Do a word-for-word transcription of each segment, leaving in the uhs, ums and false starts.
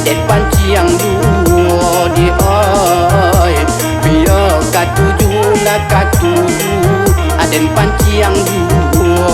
Aden panciang juo di oi, bia katuju lah katuju, aden panciang juo.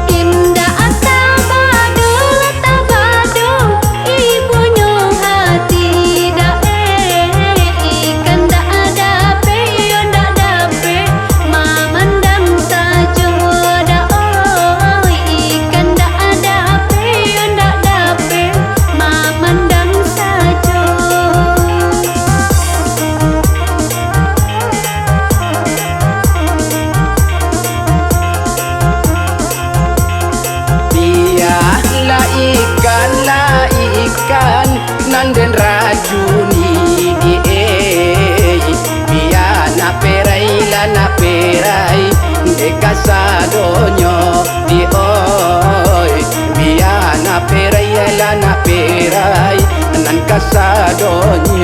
Indak tabado, tabado, ibunyo hati dak, eh, ikan dak dapek, iyo dak dapek, mamandang sajo dak, oh, ikan dak dapek, iyo dak dapek, mamandang sajo. Bialah ikan, lah ikan, nan den racuni di ei. Bia nak perai, lah nak perai, dek kasadonyo di oi. Bia nak perai, lah nak perai, nan kasadonyo.